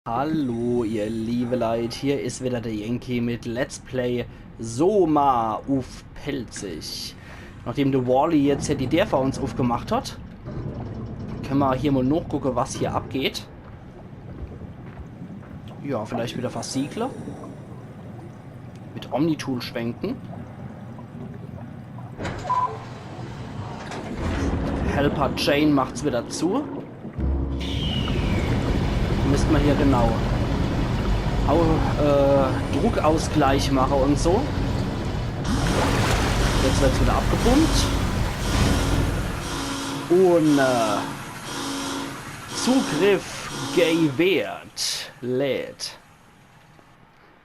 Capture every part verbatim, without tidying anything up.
Hallo, ihr liebe Leit, hier is wieder der Yankee mit Let's Play Soma uff Pälzisch. Nachdem der Wally jetzt hier die Deer vor uns uffgemacht hat, könne mer hier mal nochgucke, was hier abgeht. Ja, vielleicht wieder versiegle. Mit Omnitool schwenke. Helper Jane macht's wieder zu. Müsste mer hier genau auch, äh, Druckausgleich mache und so. Jetzt wird's wieder abgepumpt. Und, äh, Zugriff gewährt. Lädt.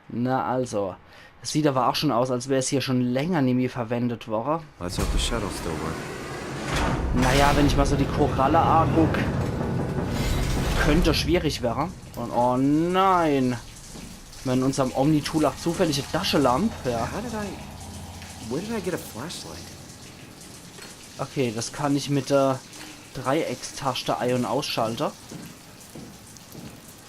Na also, es sieht aber auch schon aus, als wär's hier schon länger nimmi verwendet worre. Let's hope the shuttles still work. Naja, wenn ich mal so die Koralle anguck, könnte schwierig wäre. Und oh nein, wenn unserm Omnitool auch zufällig e Taschelamp, ja. How did I... Where did I get a flashlight? Okay, das kann ich mit der Dreieckstaschte ei- und ausschalte.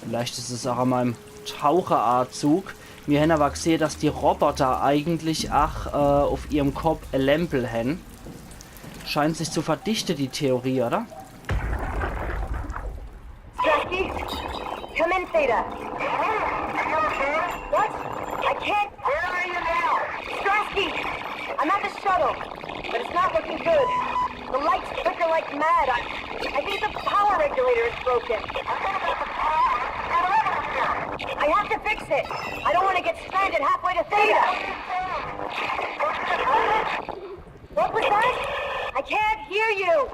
Vielleicht is es auch an meinem Taucheranzug. Mir hen aber gsehe, dass die Roboter eigentlich ach, äh, uff ihrem Kopp e Lämpel hen. Scheint sich zu verdichte, die Theorie, oder? Strasky, come in, Theta. What? I can't. Where are you now? Strasky, I'm at the shuttle, but it's not looking good. The lights flicker like mad. I, I think the power regulator is broken. I have to fix it. I don't want to get stranded halfway to Theta. What was that? I can't hear you.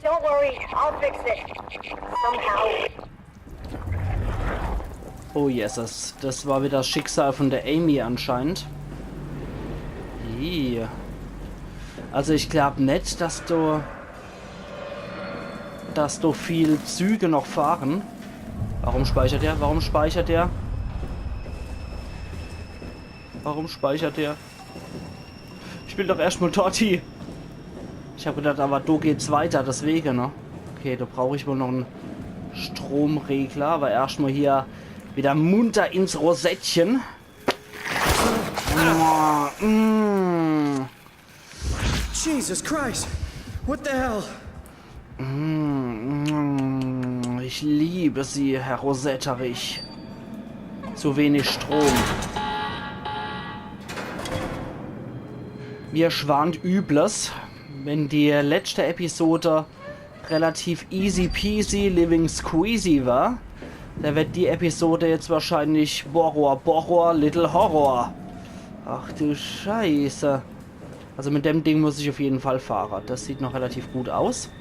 Don't worry, I'll fix it. Somehow. Oh Jesus, das war wieder das Schicksal von der Amy anscheinend. Ih. Also ich glaub net, dass do, dass do viel Züge noch fahren. Warum speichert der? Warum speichert der? Warum speichert der? Ich will doch erscht mal dort hie. Ich hab gedacht, aber do geht's weiter, deswege, ne? Okay, do brauch ich wohl noch en Stromregler, aber erscht mal hier wieder munter ins Rosettchen. Mm. Jesus Christ! What the hell? Mm, ich liebe Sie, Herr Rosetterich. Zu wenig Strom. Mir schwant Übles. Wenn die letzte Episode relativ easy peasy living squeezy war, da wird die Episode jetzt wahrscheinlich Borror, Borror, Little Horror. Ach du Scheiße. Also mit dem Ding muss ich auf jeden Fall fahre. Das sieht noch relativ gut aus.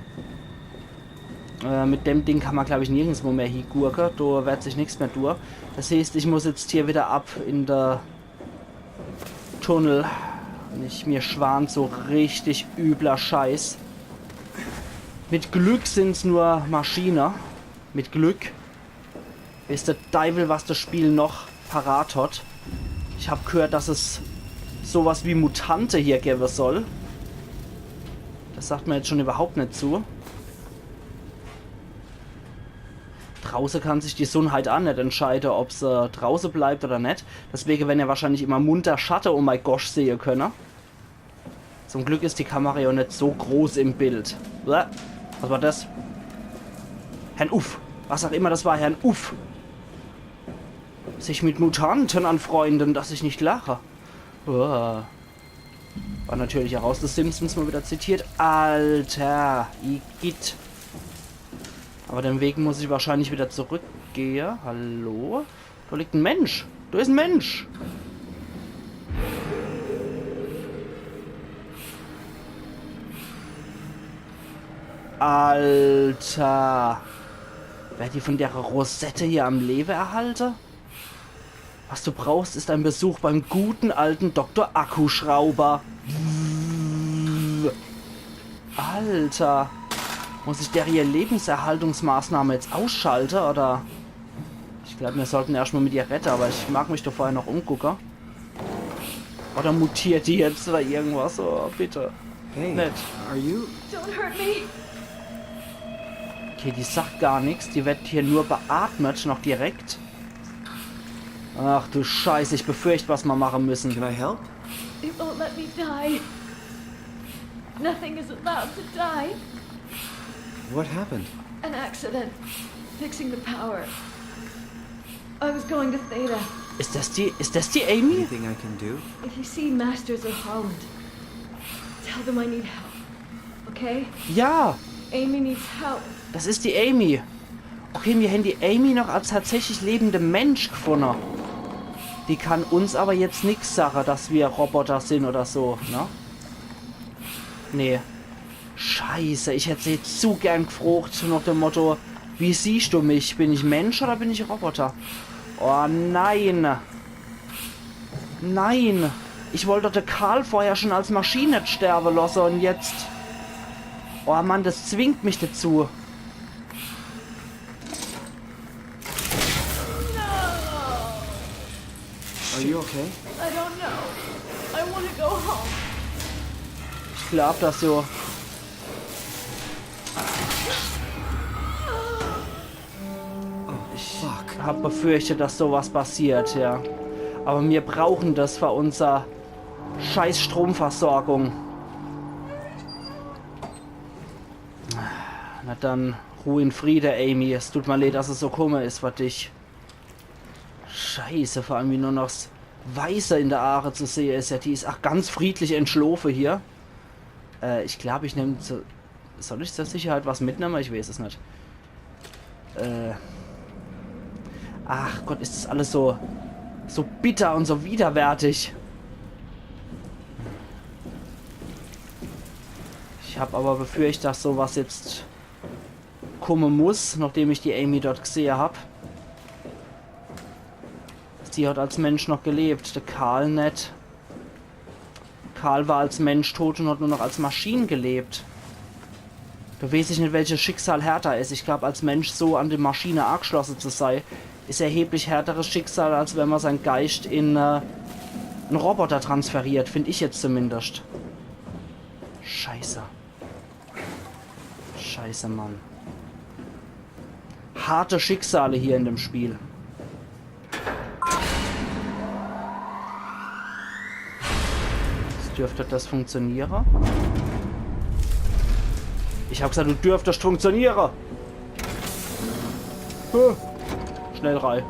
Äh, mit dem Ding kann man, glaub ich, nirgendswo mehr hiegurke. Do wird sich nix mehr tue. Das heißt, ich muss jetzt hier wieder ab in der Tunnel. Und ich, mir schwant so richtig übler Scheiß. Mit Glück sind's nur Maschine. Mit Glück. Weeß der Deiwel, was das Spiel noch parat hat. Ich hab gehört, dass es sowas wie Mutante hier gebe soll. Das sagt mir jetzt schon überhaupt net zu. Drauße kann sich die Sonn halt ach net entscheide, ob se drauße bleibt oder net. Deswege werden ja wahrscheinlich immer munter Schatte um mei Gosch sehe könne. Zum Glück is die Kamera ja net so groß im Bild. Uah, was war das? Hern uff. Was auch immer das war, Hern uff. Sich mit Mutanten anfreunden, dass ich nicht lache. Uah. War natürlich auch aus The Simpsons mal wieder zitiert. Alter, igitt. Aber den Weg muss ich wahrscheinlich wieder zurückgehe. Hallo? Do liegt en Mensch. Do is en Mensch. Alter. Werd die von der Rosette hier am Lewe erhalte? Was du brauchst, ist ein Besuch beim guten alten Doktor Akkuschrauber. Alter. Muss ich der ihr Lebenserhaltungsmaßnahme jetzt ausschalte, oder? Ich glaub, mir sollten erscht mal mit ihr redde, aber ich mag mich doch vorher noch umgucke. Oder mutiert die jetzt oder irgendwas? Oh, bitte. Hey, net. Are you? Don't hurt me. Okay, die sagt gar nix. Die wird hier nur beatmet, noch direkt. Ach du Scheiße, ich befürcht, was ma mache müssen. Can I help? It won't let me die. Nothing is allowed to die. What happened? An accident. Fixing the power. I was going to Theta. Ist das die, ist das die Amy? Anything I can do? If you see Masters or Holland, tell them I need help. Okay? Ja, Amy needs help. das ist die Amy. Okay, mir hän die Amy noch als tatsächlich lebende Mensch gefunne. Die kann uns aber jetzt nix sage, dass wir Roboter sin oder so, ne? Nee. Scheiße, ich hätt se jetzt so gern gefrocht, nach dem Motto, wie siehst du mich? Bin ich Mensch oder bin ich Roboter? Oh nein. Nein. Ich wollt doch de Carl vorher schon als Maschine sterbe losse und jetzt. Oh Mann, das zwingt mich dazu. Are you okay? I don't know. I want to go home. Ich glaub das so. Oh, fuck. Hab befürchtet, dass sowas passiert, ja. Aber mir brauchen das für unser scheiß Stromversorgung. Na dann, ruh in Friede, Amy. Es tut mir leid, dass es so komme is für dich. Scheiße, vor allem wie nur noch s Weiße in de Aare zu sehe is. Ja, die is ach ganz friedlich entschlofe hier. Äh, ich glaub, ich nemm zu... Soll ich zur Sicherheit was mitnemme? Ich weiß es net. Äh. Ach Gott, is das alles so, so bitter und so widerwärtig. Ich hab aber befürcht, dass sowas jetzt komme muss, nachdem ich die Amy dort gesehe hab. Sie hat als Mensch noch gelebt, de Carl net. Carl war als Mensch tot und hat nur noch als Maschine gelebt. Do weiß ich net, welches Schicksal härter is. Ich glaub, als Mensch so an die Maschine angeschlosse zu sei, is erheblich härteres Schicksal, als wenn man sein Geist in äh, en Roboter transferiert, find ich jetzt zumindest. Scheiße. Scheiße, Mann. Harte Schicksale hier in dem Spiel. Dürfte das funktioniere? Ich hab gesagt, du dürftest funktioniere. Huh. Schnell rei.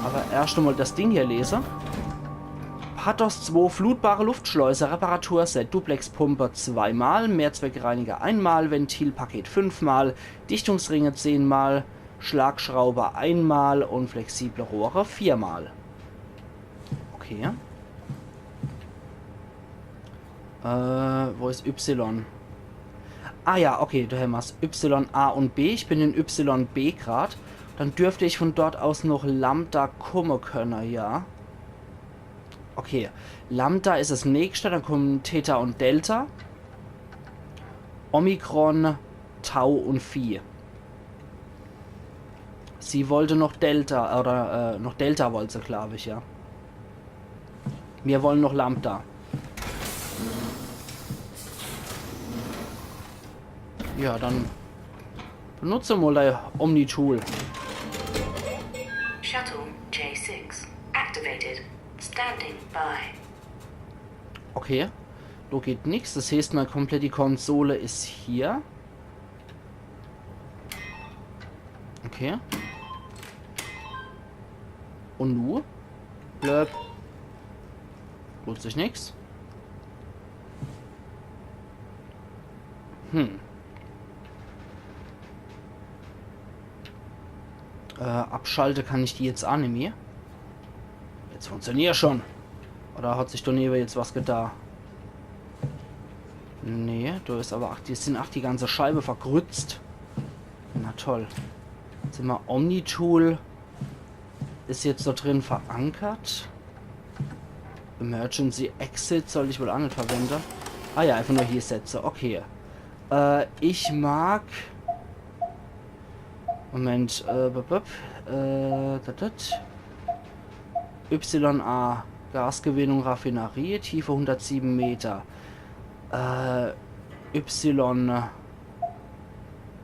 Aber erscht emol das Ding hier lese. Pathos zwei, flutbare Luftschleuse, Reparaturset, Duplex-Pumpe zweimal, Mehrzweckreiniger einmal, Ventilpaket fünfmal, Dichtungsringe zehnmal, Schlagschraube einmal und flexible Rohre viermal. Okay. Äh, wo is Y? Ah ja, okay, do hämmer's. Y, A und B. Ich bin in Y B grad. Dann dürfte ich von dort aus noch Lambda komme könne, ja. Okay, Lambda is es nächste, dann kommen Theta und Delta. Omikron, Tau und Phi. Sie wollte noch Delta, oder äh, noch Delta wollte sie, glaub ich, ja. Wir wollen noch Lambda. Ja, dann benutze mal dein Omni-Tool. Shuttle J six activated. Standing by. Okay, do geht nix. Das heißt, meine komplette Konsole is hier. Okay. Und nu? Blöp. Tut sich nix. Hm. Äh, abschalte kann ich die jetzt ach nimmi. Jetzt funktioniert schon. Oder hat sich daneben jetzt was getan? Nee, do is aber ach, die sin ach die ganze Scheibe vergrützt. Na toll. Jetzt immer Omni-Tool. Is jetzt do drin verankert. Emergency Exit soll ich wohl ach net verwende. Ah ja, einfach nur hier setze. Okay. Äh, ich mag... Moment, äh, bup, bup, äh, dat, dat. Y A, Gasgewinnung, Raffinerie, Tiefe hundertsieben Meter. Äh, Y, äh,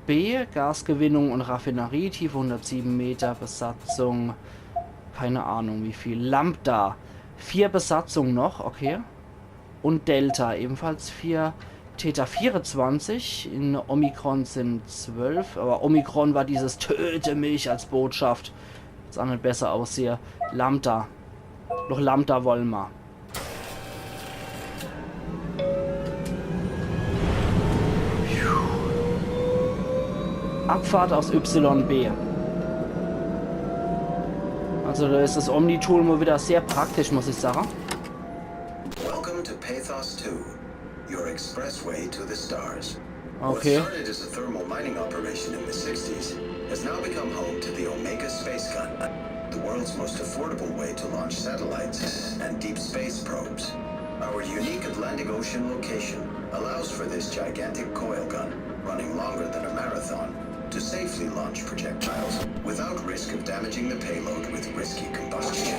B, Gasgewinnung und Raffinerie, Tiefe hundertsieben Meter, Besatzung, keine Ahnung wie viel. Lambda, vier Besatzung noch, okay. Und Delta, ebenfalls vier. Theta vierundzwanzig, in Omikron sind zwölf, aber Omikron war dieses „Töte mich“ als Botschaft. Jetzt auch net besser aussehe. Lambda. Noch Lambda wolle mer. Abfahrt aus Y B. Also da is das Omnitool mal wieder sehr praktisch, muss ich sagen. Welcome to Pathos two, your expressway to the stars. What Okay. started as a thermal mining operation in the sixties has now become home to the Omega Space Gun, the world's most affordable way to launch satellites and deep space probes. Our unique Atlantic Ocean location allows for this gigantic coil gun, running longer than a marathon, to safely launch projectiles without risk of damaging the payload with risky combustion.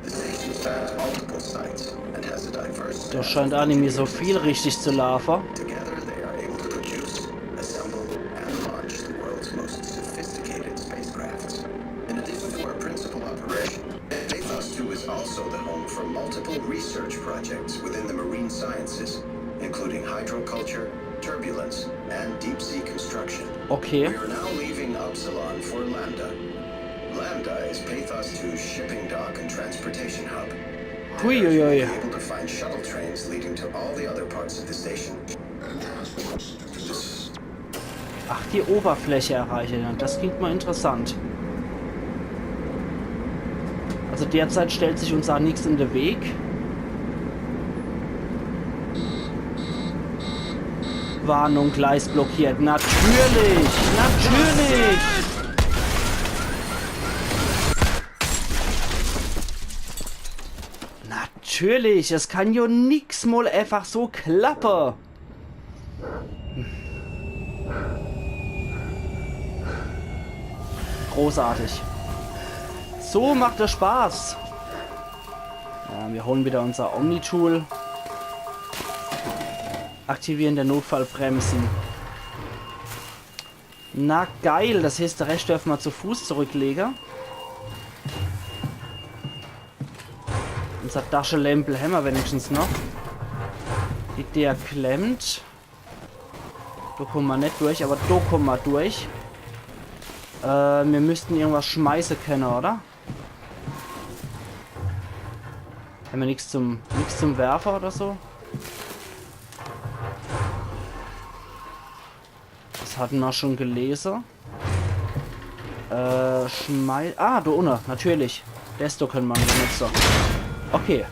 The station spans multiple sites and has a diverse Da scheint auch nimmi so viel richtig zu laufen. Together, they are able to produce, assemble, and launch the world's most sophisticated spacecrafts. In addition to our principal operation, Pathos two is also the home for multiple research projects within the marine sciences, including hydroculture, turbulence, and deep sea construction. Okay. We are now leaving Upsilon for Lambda. Lambda is Pathos two's shipping dock and transportation hub. There Huiuiui. You'll be able to find shuttle trains leading to all the other parts of the station. Ach, die Oberfläche erreichen. Ja, das klingt mal interessant. Also derzeit stellt sich uns da nichts in den Weg. Warnung, Gleis blockiert. Natürlich! Natürlich! Natürlich! Es kann jo nix mal einfach so klappe. Großartig. So macht das Spaß. Ja, wir holen wieder unser Omnitool. Aktivieren der Notfallbremsen. Na geil, das heißt, der Rest dürfen wir zu Fuß zurücklegen. Unser Taschelämpel hämmer wenigstens noch. Die Deer klemmt. Do kommen wir net durch, aber do kommen wir durch. Äh, wir müssten irgendwas schmeißen können, oder? Hämmer nix zum, nix zum Werfen oder so? Das hatten wir schon gelesen. Äh, schmei-, ah, do unne, natürlich. Des do können wir benutzen. Okay.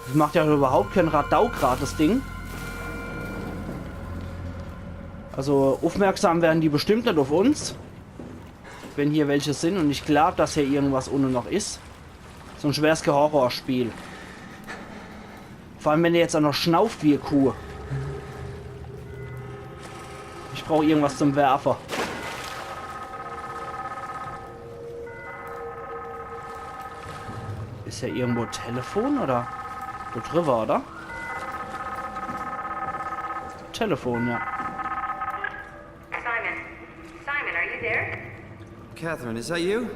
Das macht ja überhaupt kein Radau grad, das Ding. Also, aufmerksam werden die bestimmt net auf uns. Wenn hier welche sind und ich glaub, dass hier irgendwas unne noch is. Sonst wär's kein Horrorspiel. Vor allem, wenn der jetzt auch noch schnauft wie e Kuh. Ich brauch irgendwas zum Werfen. Is hier irgendwo Telefon oder? Do drüber, oder? Telefon, ja. Simon. Simon, are you there? Catherine, is that you?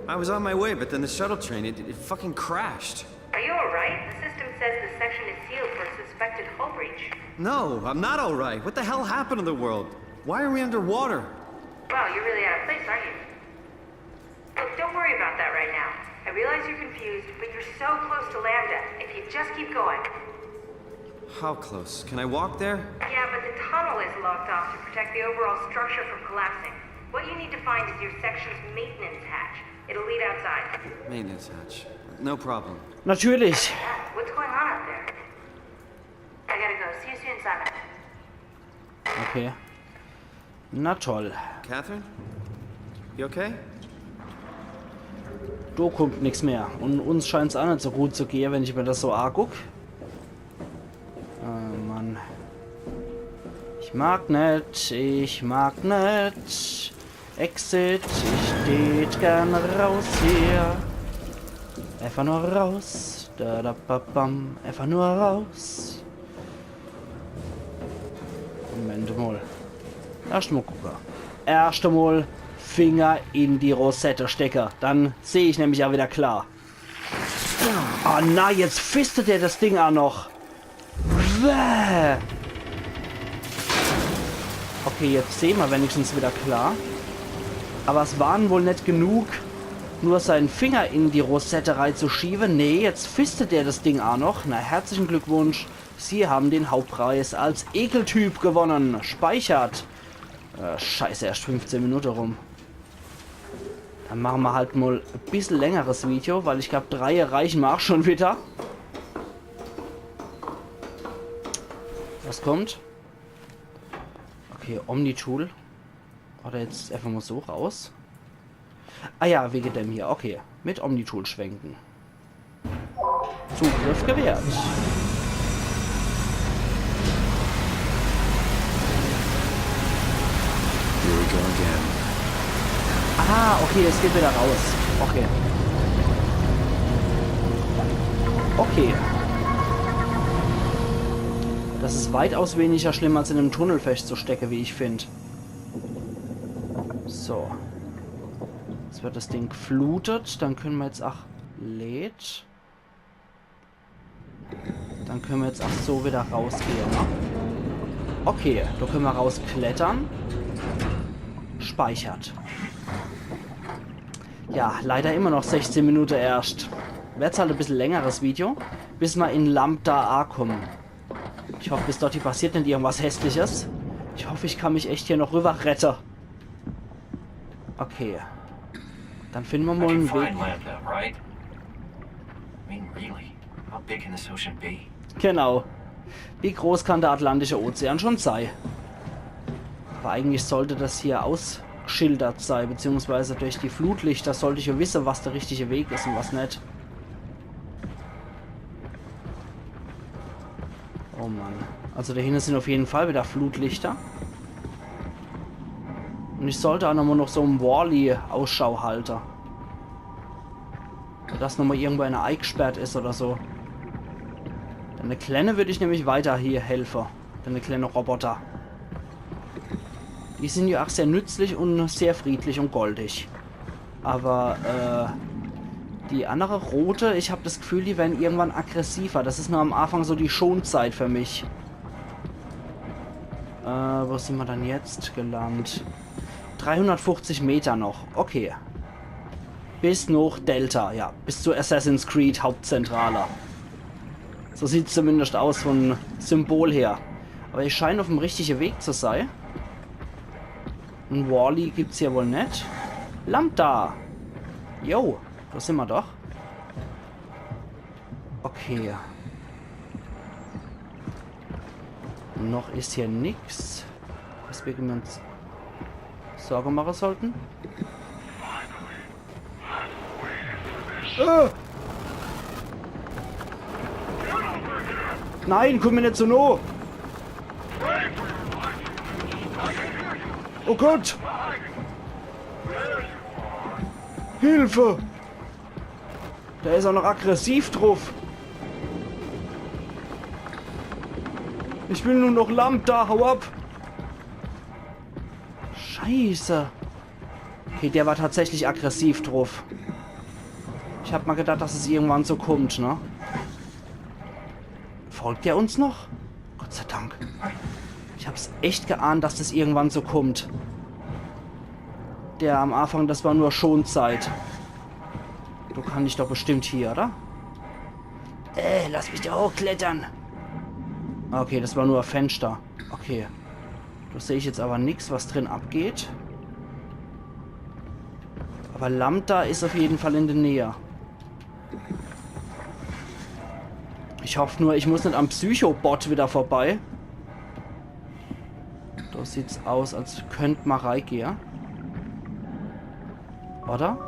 I was on my way, but then the shuttle train, it, it fucking crashed. Are you alright? The system says the section is sealed for a suspected hull breach. No, I'm not alright. What the hell happened to the world? Why are we underwater? Well, you're really out of place, aren't you? Look, don't worry about that right now. I realize you're confused, but you're so close to Lambda. If you just keep going. How close? Can I walk there? Yeah, but the tunnel is locked off to protect the overall structure from collapsing. What you need to find is your section's maintenance hatch. It'll lead outside. Maintenance hatch. No problem. Natürlich. Yeah, what's going on out there? I gotta go. See you soon, Simon. Okay. Na toll. Catherine? You okay? Do kummt nix mehr. Und uns scheint's auch net so gut zu gehe, wenn ich mir das so anguck. Oh Mann. Ich mag net, ich mag net. Exit, ich tät gern raus hier. Einfach nur raus. Da, da, ba, bam. Einfach nur raus. Moment mol. Erscht mol gucke. Erscht mol Finger in die Rosette stecke. Dann seh ich nämlich ach wieder klar. Ah, na, jetzt fistet er das Ding ach noch. Bäh. Okay, jetzt sehn mer wenigstens wieder klar. Aber es war wohl net genug, nur seinen Finger in die Rosette reizuschiewe. Nee, jetzt fistet er das Ding ach noch. Na, herzlichen Glückwunsch. Sie haben den Hauptpreis als Ekeltyp gewonnen. Speichert. Äh, scheiße, erscht fünfzehn Minute rum. Dann mache mer halt mol e bissel längeres Video, weil ich glaub, drei reiche mer ach schon wieder. Was kommt? Okay, Omnitool. Oder jetzt einfach mol so raus. Ah ja, wege dem hier. Okay, mit Omnitool schwenken. Zugriff gewährt. Here we go again. Ah, okay, es geht wieder raus. Okay. Okay. Das is weitaus weniger schlimm, als in em Tunnel festzustecke, wie ich find. So. Jetzt wird das Ding geflutet. Dann könne mer jetzt ach, lädt. Dann könne mer jetzt ach so wieder rausgehe, ne? Okay, do könne mer rausklettere. Speichert. Ja, leider immer noch sechzehn Minute erscht. Werd's halt e bissel längeres Video, bis mer in Lambda akomme. Ich hoff, bis dorthie passiert net irgendwas Hässliches. Ich hoff, ich kann mich echt hier noch rüber rette. Okay. Dann finde mer mol en Weg. Find Lambda, right? I mean, really, how big can this ocean be? Genau. Wie groß kann der Atlantische Ozean schon sei? Aber eigentlich sollt das hier ausgeschildert sei, beziehungsweise durch die Flutlichter sollt ich ja wisse, was der richtige Weg is un was net. Oh Mann. Also do hinne sin uff jeden Fall wieder Flutlichter. Un ich sollt ach nochmol noch so em Wall-E Ausschau halte. Dass nochmol irgendwo ener eigsperrt is oder so. Denne Klenne würd ich nämlich weiter hier helfe. Denne klenne Roboter. Die sin ja ach sehr nützlich un sehr friedlich un goldig. Aber, äh, die annere Rote, ich hab das Gefühl, die werre irgendwann aggressiver. Das is nur am Anfang so die Schonzeit für mich. Äh, wo sin mer dann jetzt gelandet? Dreihundertfuchzig Meter noch. Okay. Bis noch Delta, ja. Bis zur Assassin's Creed Hauptzentrale. So sieht's zumindest aus vom Symbol her. Aber ich schein uffm richtige Weg zu sei. En Wall-E gibt's hier wohl net. Lambda! Jo, do sin mer doch. Okay. Noch is hier nix, weswege mer uns Sorge mache sollten. Äh! Nein, komm mer net so noh! Oh Gott! Hilfe! Der is ach noch aggressiv druff. Ich will nur noch Lambda, hau ab. Scheiße. Okay, der war tatsächlich aggressiv druff. Ich hab mol gedacht, dass es irgendwann so kummt, ne? Folgt der uns noch? Gott sei Dank. Ich hab's echt geahnt, dass das irgendwann so kummt. Der am Anfang, das war nur Schonzeit. Do kann ich doch bestimmt hier, oder? Äh, lass mich do hochklettere. Okay, das war nur e Fenster. Okay. Do seh ich jetzt aber nix, was drin abgeht. Aber Lambda is uff jeden Fall in de Näh. Ich hoff nur, ich muss net am Psychobot wieder vorbei. Do sieht's aus, als könnt mer reigehe. Oder?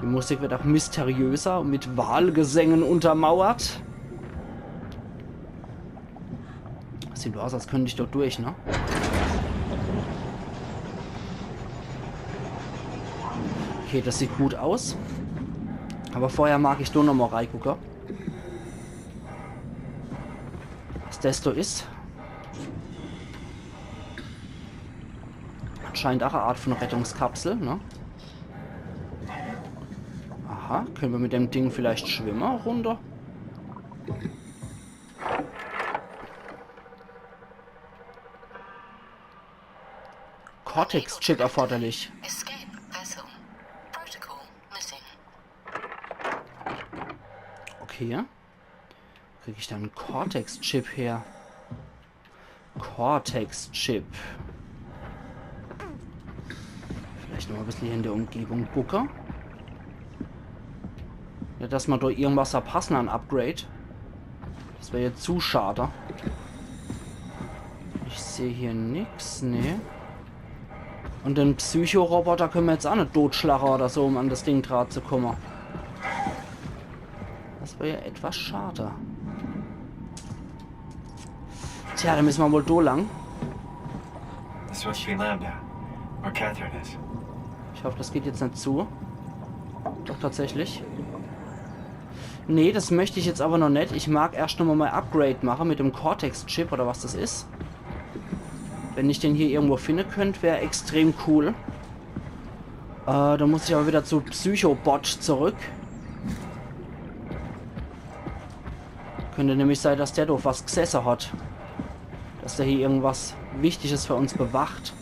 Die Musik wird ach mysteriöser un mit Walgesänge untermauert. Sieht so aus, als könnt ich dort durch, ne? Okay, das sieht gut aus. Aber vorher mag ich do nochmol reigucke. Was das do is? anscheinend ach e Art von Rettungskapsel, ne? Aha, könne mer mit dem Ding vielleicht schwimme runner? Cortex-Chip erforderlich. Escape vessel. Protocol missing. Okay. Wo krieg ich dann en Cortex-Chip her? Cortex-Chip. Vielleicht noch e bissel hier in der Umgebung gucke. Net, dass mer do irgendwas verpasse an Upgrade. Das wär jetzt zu schade. Ich seh hier nix, nee. Und den Psychoroboter könne mer jetzt ach net dotschlache oder so, um an das Ding dra zu komme. Das wär ja etwas schade. Tja, dann misse mer wohl do lang. This must be Lambda, where Catherine is. Ich hoff, das geht jetzt net zu. Doch, tatsächlich. Nee, das möcht ich jetzt aber noch net. Ich mag erscht noch mal mei Upgrade mache mit dem Cortex-Chip oder was das is. Wenn ich den hier irgendwo finde könnt, wär extrem cool. Äh, do muss ich aber wieder zu Psychobot zurück. Könnte nämlich sei, dass der doch was gsesse hat. Dass der hier irgendwas Wichtiges für uns bewacht.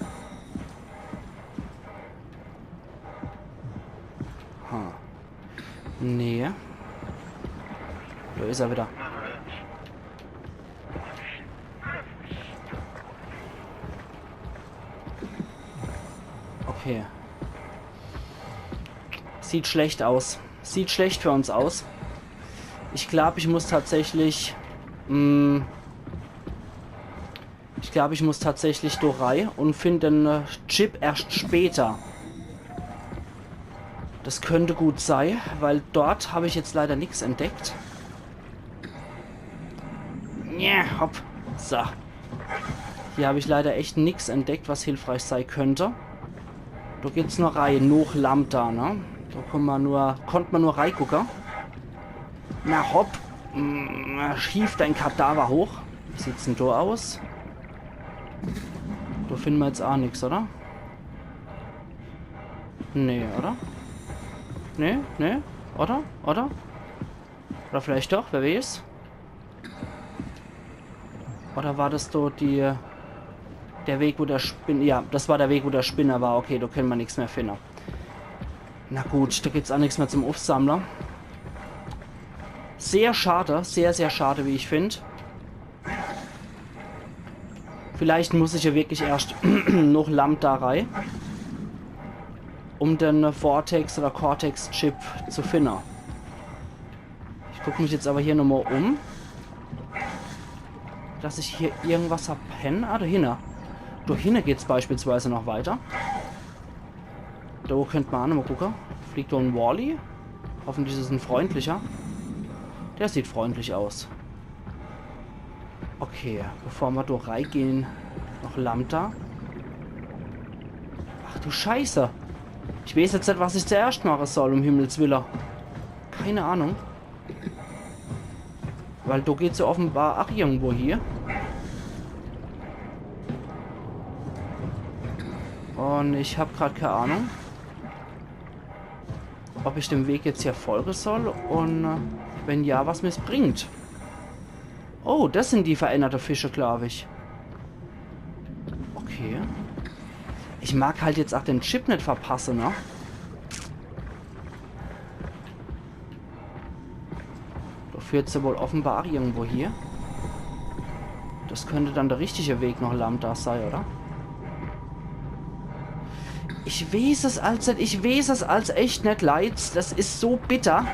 Ha. Nee. Do is er wieder. Okay. Sieht schlecht aus. Sieht schlecht für uns aus. Ich glaub, ich muss tatsächlich. Mm, ich glaub, ich muss tatsächlich do rei und find den äh, Chip erscht später. Das könnte gut sei, weil dort hab ich jetzt leider nix entdeckt. Ja, hopp. So. Hier hab ich leider echt nix entdeckt, was hilfreich sei könnte. Do geht's nur rei, noch Lambda, ne? Do kann mer nur, konnt mer nur reigucke. Na hopp. Mm, hief dein Kadaver hoch. Wie sieht's denn do aus? Do finden mer jetzt ach nix, oder? Nee, oder? Nee, nee, oder? Oder? Oder vielleicht doch, wer weiß. Oder war das do die, der Weg, wo der Spinner, ja, das war der Weg, wo der Spinner war. Okay, do könne mer nix mehr finde. Na gut, do gibt's ach nix mehr zum Aufsammle. Sehr schade, sehr, sehr schade, wie ich find. Vielleicht muss ich ja wirklich erscht noch Lambda rei, um den Vortex- oder Cortex-Chip zu finde. Ich guck mich jetzt aber hier nochmal um. Dass ich hier irgendwas hab. Hen? Ah, do hinne. Do hinne geht's beispielsweise noch weiter. Do könnt mer ach nochmal gucke. Fliegt do en Wally? Hoffentlich is es en freundlicher. Der sieht freundlich aus. Okay, bevor mer do reigehn, noch Lambda. Ach du Scheiße. Ich weiß jetzt net, was ich zuerscht mache soll, um Himmels Wille. Keine Ahnung. Weil do geht's ja offenbar ach irgendwo hier. Und ich hab grad keine Ahnung, ob ich dem Weg jetzt hier folge soll und äh, wenn ja, was mir's bringt. Oh, das sind die veränderte Fische, glaub ich. Okay. Ich mag halt jetzt ach den Chip net verpasse, ne? Do führt's ja wohl offenbar ach irgendwo hier. Das könnte dann der richtige Weg noch Lambda sei, oder? Ich weiß es als, ich weiß es als echt net, Leit. Das is so bitter.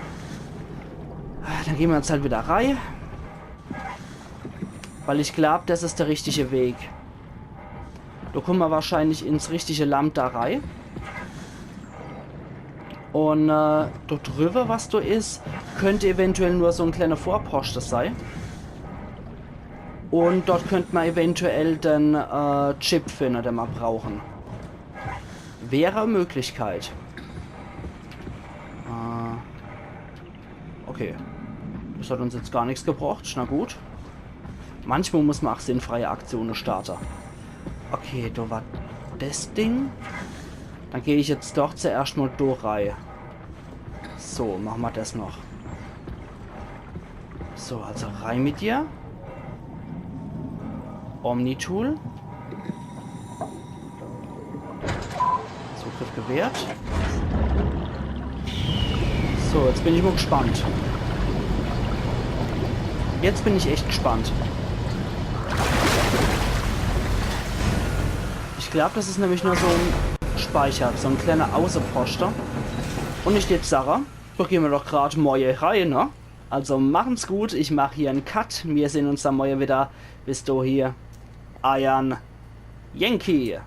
Ah, dann gehn mer jetzt halt wieder rei. Weil ich glaub, das is der richtige Weg. Do kumme mer wahrscheinlich ins richtige Lambda rei. Und äh, do drüber, was do is, könnte eventuell nur so en kleiner Vorposte sei. Und dort könnt mer eventuell den äh, Chip finde, den mer brauchen. Wäre e Möglichkeit. Äh, okay. Das hat uns jetzt gar nix gebracht. Na gut. Manchmal muss mer ach sinnfreie Aktione starte. Okay, do war des Ding. Dann geh ich jetzt doch zuerscht mol do rei. So, mache mer des noch. So, also rei mit dir. Omni-Tool. Zugriff gewährt. So, jetzt bin ich mol gespannt. Jetzt bin ich echt gespannt. Ich glaab, des is nämlich nur so en Speicher, so en kleiner Außeposte. Un ich würd sage, do gehn mer doch grad mol rei, ne? Also machen's gut, ich mach hier en Cut. Mir sehn uns dann mol wieder. Bis dohie, eier Yankee.